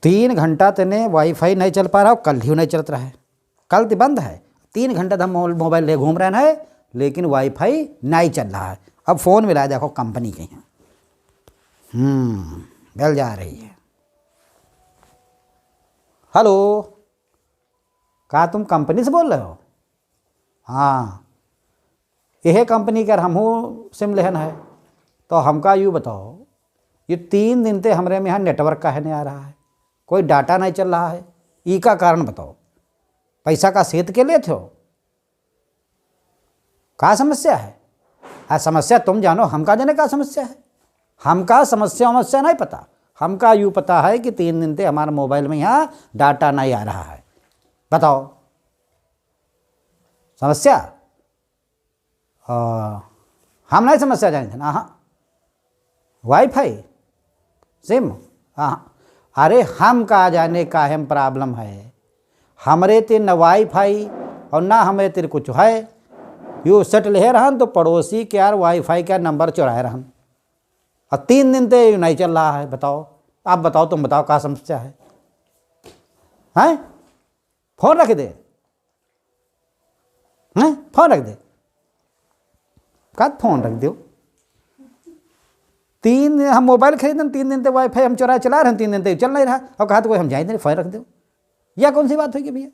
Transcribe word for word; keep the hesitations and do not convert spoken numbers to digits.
तीन घंटा तने वाईफाई नहीं चल पा रहा, कल ही नहीं चलत रहा है, कल तो बंद है। तीन घंटा तो हम मो-, मोबाइल ले घूम रहे हैं, लेकिन वाईफाई नहीं चल रहा है। अब फोन मिला, देखो कंपनी के हैं। हम्म, बेल जा रही है। हेलो, क्या तुम कंपनी से बोल रहे हो? हाँ, यह कंपनी के हमहू सिम लेहन है, तो हमका यू बताओ, ये तीन दिन ते हमरे में यहाँ नेटवर्क काहे नहीं आ रहा है, कोई डाटा नहीं चल रहा है, ई का कारण बताओ? पैसा का सेत के लेत हो? का समस्या है? आ, समस्या तुम जानो, हमका जाने का समस्या है? हमका समस्या वमस्या नहीं पता, हमका यू पता है कि तीन दिन ते हमारे मोबाइल में यहाँ डाटा नहीं आ रहा है। बताओ, समस्या? आ, हम नहीं समस्या जाने थे ना। हाँ, वाईफाई, सिम, हाँ। अरे, हम का जाने काहे में प्रॉब्लम है, हमरे तिर न वाईफाई और ना हमरे तिर कुछ है। यू सेट लेहे रहन तो पड़ोसी के यार वाईफाई का नंबर चुराए रहन, और तीन दिन ते यू नहीं चल रहा है। बताओ, आप बताओ, तुम बताओ का समस्या है? हैं? फोन रख दे, हैं? फोन रख दे। का फोन रख दो? तीन दिन हम मोबाइल खरीदन, तीन दिन ते वाईफाई हम चोरा चला रहे हैं, तीन दिन ते चल नहीं रहा, और कहा तो कोई हम जाए नहीं, फोन रख दो। यह कौन सी बात हुई कि भैया,